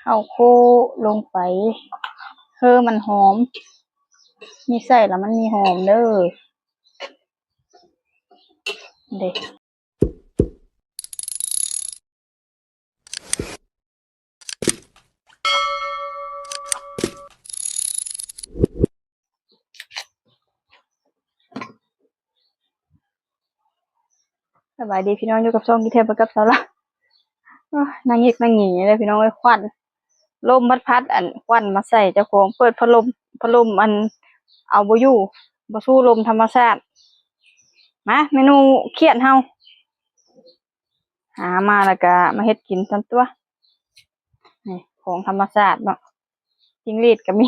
ເອົາໂຄລົງໄປ ເຮີມັນຫອມ ມີໄສ້ລະມັນມີຫອມເດີ ເດ້. ສະບາຍດີພີ່ນ້ອງ ຢູ່ກັບຊ່ອງກິນແທ້ໄປກັບສາວລາວ. ໂອ້ຍ ນາງຫຍິກນາງຫຍິງນີ້ແຫຼະພີ່ນ້ອງເອີຍ ຄວັນ ລົມພັດໆ ອັນ ຄວັນມາໃສ່ເຈົ້າຂອງ ເປີດພັດລົມ ພັດລົມ ອັນ ເອົາບໍ່ຢູ່ ບໍ່ສູ້ລົມທຳມະຊາດ. ມາ ເມນູຂຽດເຮົາ ຫາມາແລ້ວກະມາເຮັດກິນຊັ້ນຕົວະ. ນີ້ຂອງທຳມະຊາດເນາະ ຈິງຫຼີດກະມີ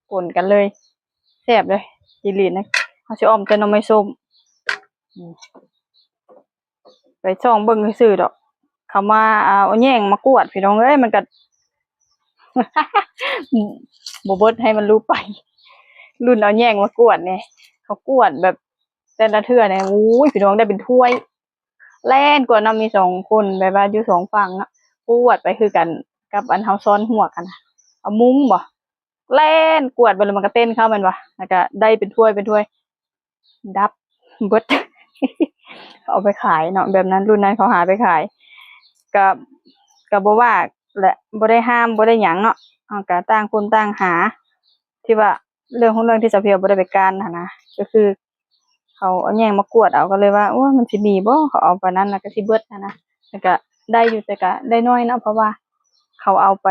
ປົນກັນເລີຍ ແຊບເລີຍ ຈິງຫຼີດນະ. ເຮົາຊິອ່ອມແຕ່ໜໍ່ໄມ້ສົ້ມ ໄປສ່ອງເບິ່ງຊື່ໆດອກ ເຂົາມາເອົາແຍງມາກວດພີ່ນ້ອງເອີຍ ມັນກະ ບໍ່ເບິດໃຫ້ມັນຮູ້ໄປ ລຸ້ນເອົາແຍງມາກວດແດ່ ເຂົາກວດແບບແຕ່ລະເທື່ອນີ້ ໂອ້ຍ ພີ່ນ້ອງ ໄດ້ເປັນຖ້ວຍ ແລ່ນກວດນຳ ມີສອງຄົນ ແບບວ່າຢູ່ສອງຝັ່ງເນາະ ກວດໄປຄືກັນກັບອັນເຮົາຊ້ອນຫວກຫັ້ນນະ ເອົາມຸງບໍ ແລ່ນກວດໄປ ແລ້ວມັນກະເຕັ້ນເຂົ້າແມ່ນບໍ່ ແລ້ວກະໄດ້ເປັນຖ້ວຍເປັນຖ້ວຍ ດັບເບິດ ເອົາໄປຂາຍເນາະ ແບບນັ້ນ ລຸ້ນນັ້ນເຂົາຫາໄປຂາຍ ກະ ກະບໍ່ວ່າແຫຼະ ບໍ່ໄດ້ຫ້າມບໍ່ໄດ້ຫຍັງເນາະ ເຮົາກະຕ່າງຄົນຕ່າງຫາ ທີ່ວ່າເລື່ອງຂອງເລື່ອງທີ່ສາວພຽວບໍ່ໄດ້ໄປການຫັ້ນນະ ກະຄື ເຂົາເອົາແຍງມາກວດເອົາ ກະເລີຍວ່າ ໂອ້ຍ ມັນຊິມີບໍ່ ເຂົາເອົາປານນັ້ນລະກະຊິເບິດຫັ້ນນະ ແຕ່ກະໄດ້ຢູ່ ແຕ່ກະໄດ້ໜ້ອຍເນາະ ເພາະວ່າເຂົາເອົາໄປ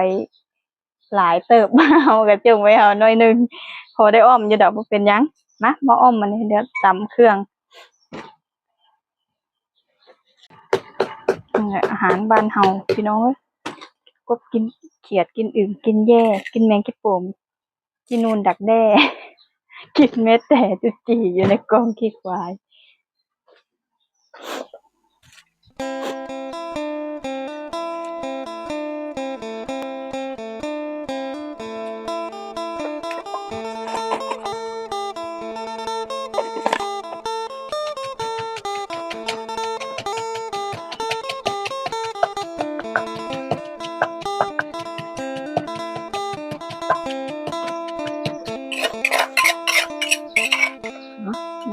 ຫຼາຍເຕີບ ເຮົາກະຈົ່ງໄວ້ເຮົາໜ້ອຍໜຶ່ງ ພໍໄດ້ອ່ອມຢູ່ດອກ ບໍ່ເປັນຫຍັງ. ມາ ມາອ່ອມ ບາດນີ້ດຽວຕຳເຄື່ອງ ນີ້ແຫຼະອາຫານບ້ານເຮົາພີ່ນ້ອງເອີຍ ກົບກິນ ຂຽດ ກິນອຶ່ງ ກິນແຢ້ ກິນແມງຈີ່ໂປ່ງ ຈີ່ນູນດັກແດ້ ກິນແມ້ແຕ່ຈຸຈີ່ຢູ່ໃນກອງຂີ້ຄວາຍ.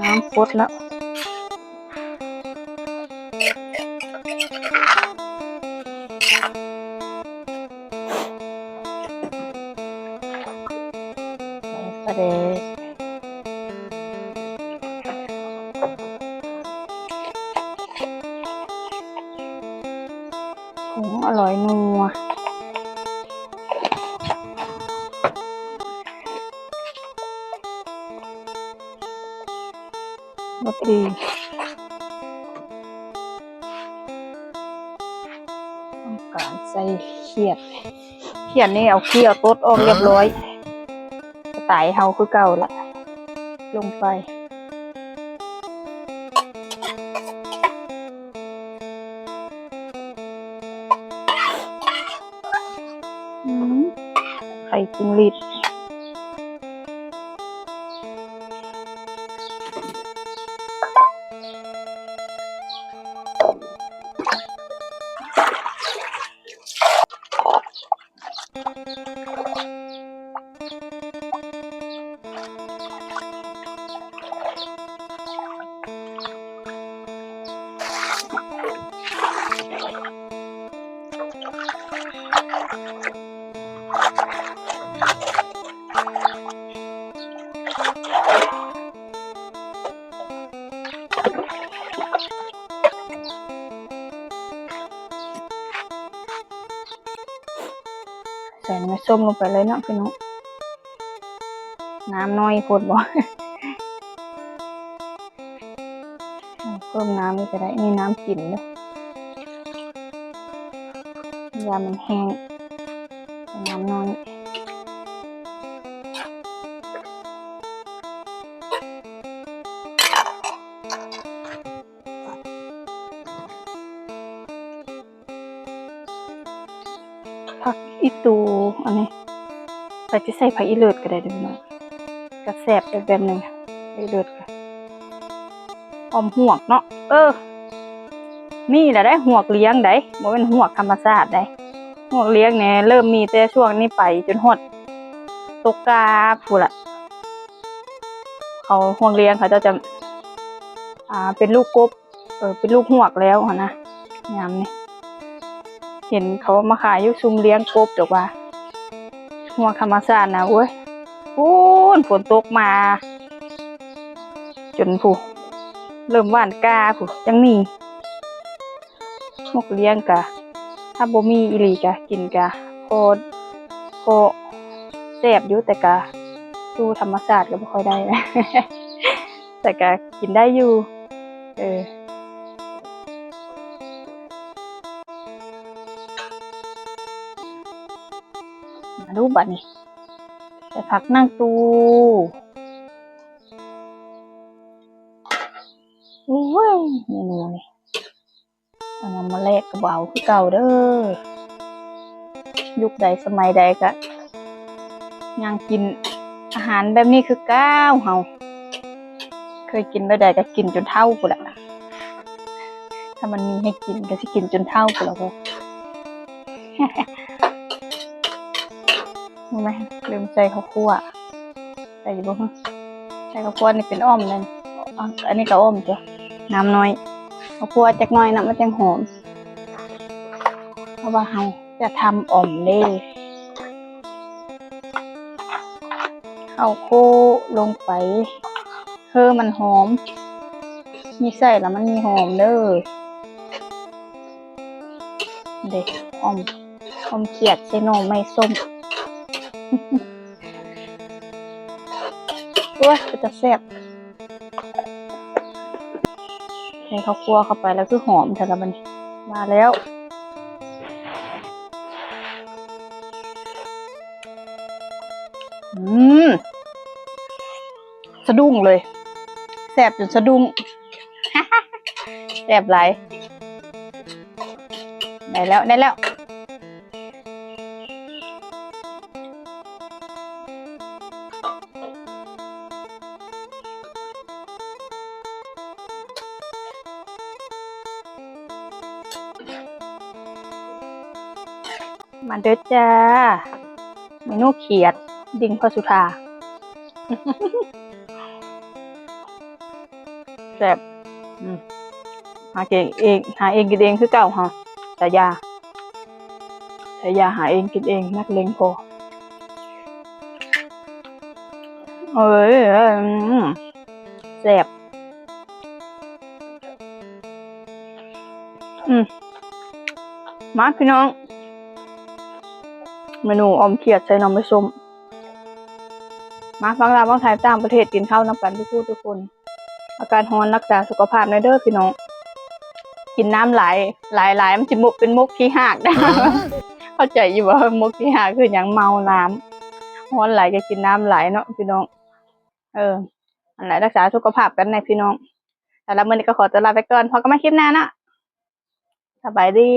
ນ້ຳຟົດແລ້ວ ປາແດກ ຜົງອະລ່ອຍນົວ ລົດດີ ຕ້ອງການໃສ່ຂຽດ ຂຽດນີ້ເອົາຂີ້ເອົາຕົດອອກຮຽບຮ້ອຍ ສະໄຕເຮົາຄືເກົ່າລະ ລົງໄປ ອືມ ໄຂ່ຈິງຫຼີດ. ໃສ່ໜໍ່ໄມ້ສົ້ມລົງໄປເລີຍເນາະພີ່ນ້ອງ ນ້ຳໜ້ອຍໂພດບໍ ເພີ່ມນ້ຳອີກກະໄດ້ ມີນ້ຳກິນເດ້ ຢ້ານມັນແຫ້ງ ໃສ່ນ້ຳໜ້ອຍ. ຜັກອີ່ຕູ ອັນນີ້ ໃຜຊິໃສ່ຜັກອີ່ເລີດກະໄດ້ເດີພີ່ນ້ອງ ກະແຊບໄປແບບໜຶ່ງ ອີ່ເລີດ ອອມຫວກເນາະ ເອີ ມີແຫຼະໄດ໋ ຫວກລ້ຽງໄດ໋ ບໍ່ແມ່ນຫວກທຳມະຊາດໄດ໋. ຮວກລ້ຽງນີ້ເລີ່ມມີແຕ່ຊ່ວງນີ້ໄປຈົນຮອດຕົກກາພຸ້ນລະ. ເຂົາ ຮວກລ້ຽງເຂົາເຈົ້າຈະ ອ່າ ເປັນລູກກົບ ເອີ ເປັນລູກຮວກແລ້ວຫັ້ນນະ. ຍາມນີ້ເຫັນເຂົາມາຂາຍຢູ່ ຊຸມລ້ຽງກົບດອກວ່າ ຮວກທຳມະຊາດນະ ໂອ້ຍ ພຸ້ນ ຝົນຕົກມາຈົນພຸ້ນ ເລີ່ມຫວ່ານກ້າພຸ້ນ ຈັ່ງມີ. ຮວກລ້ຽງກະ ຖ້າບໍ່ມີອີ່ຫຼີກະ ກິນກະພໍ ພໍແຊບຢູ່ ແຕ່ກະ ສູ້ທຳມະຊາດກະບໍ່ຄ່ອຍໄດ້ ແຕ່ກະກິນໄດ້ຢູ່. ເອີ ມາດູບາດນີ້ ໃສ່ຜັກນາງຕູ. ໂອ້ຍ ເມນູນີ້ ເອົາຫຍັງມາແລກກະບໍ່ເອົາຄືເກົ່າເດີ. ຍຸກໃດສະໄໝໃດກະຍັງກິນອາຫານແບບນີ້ຄືເກົ່າ. ເຮົາເຄີຍກິນແບບໃດກະກິນຈົນເຖົ້າພຸ້ນລະ. ຖ້າມັນມີໃຫ້ກິນກະຊິກິນຈົນເຖົ້າພຸ້ນລະ. ເຫັນໄໝ? ລືມໃສ່ເຂົ້າຂົ້ວ. ໃສ່ຢູ່ບໍ່? ໃສ່ເຂົ້າຂົ້ວນີ້ເປັນອ່ອມແມ່ນ. ອັນນີ້ກະອ່ອມຕົວະ ນ້ຳໜ້ອຍ. ເຂົ້າຂົ້ວຈັກໜ້ອຍ ນ້ຳມັນຈັ່ງຫອມ ເພາະວ່າເຮົາຈະທຳອ່ອມເດ້. ເຂົ້າໂຄລົງໄປ ເຮີມັນຫອມ ມີໃສ່ລະມັນມີຫອມເດີ. ເດ້ ອ່ອມ ອ່ອມຂຽດໃສ່ໜໍ່ໄມ້ສົ້ມ. ໂອ້ຍ ເປັນຕາແຊບ. ໃສ່ເຂົ້າຂົ້ວເຂົ້າໄປແລ້ວຄືຫອມແທ້ລະບັດນີ້ ວ່າແລ້ວ. ອືມ ສະດຸ້ງເລີຍ ແຊບຈົນສະດຸ້ງ ແຊບຫຼາຍ. ໄດ້ແລ້ວ ໄດ້ແລ້ວ. ມາເດີຈ້າ ເມນູຂຽດດິ່ງພະສຸທາ. ແຊບ ອືມ ຫາເກັບເອງ ຫາເອງກິນເອງຄືເກົ່າເຮົາ ສາຍາ ສາຍາຫາເອງກິນເອງ ນັກເລງພໍ. ເອີຍ ອືມ ແຊບ. ອືມ ມາພີ່ນ້ອງ ເມນູອ່ອມຂຽດໃສ່ໜໍ່ໄມ້ສົ້ມ. ມາ ຝັ່ງລາວ ຝັ່ງໄທ ຕ່າງປະເທດ ກິນເຂົ້ານຳກັນທຸກຜູ້ທຸກຄົນ. ອາກາດຮ້ອນ ຮັກສາສຸຂະພາບແດ່ເດີພີ່ນ້ອງ. ກິນນ້ຳຫຼາຍ ຫຼາຍໆ ມັນຊິມົກ ເປັນມົກຂີ້ຫາກ. ເຂົ້າໃຈຢູ່ບໍ່? ມົກຂີ້ຫາກຄືຫຍັງ? ເມົານ້ຳ. ຮ້ອນຫຼາຍກະກິນນ້ຳຫຼາຍເນາະພີ່ນ້ອງ. ເອີ ຫັ້ນແຫຼະ ຮັກສາສຸຂະພາບກັນແດ່ພີ່ນ້ອງ. ສຳລັບມື້ນີ້ກະຂໍຕົວລາໄປກ່ອນ ພໍ້ກັນໃໝ່ຄລິບໜ້າເນາະ. ສະບາຍດີ.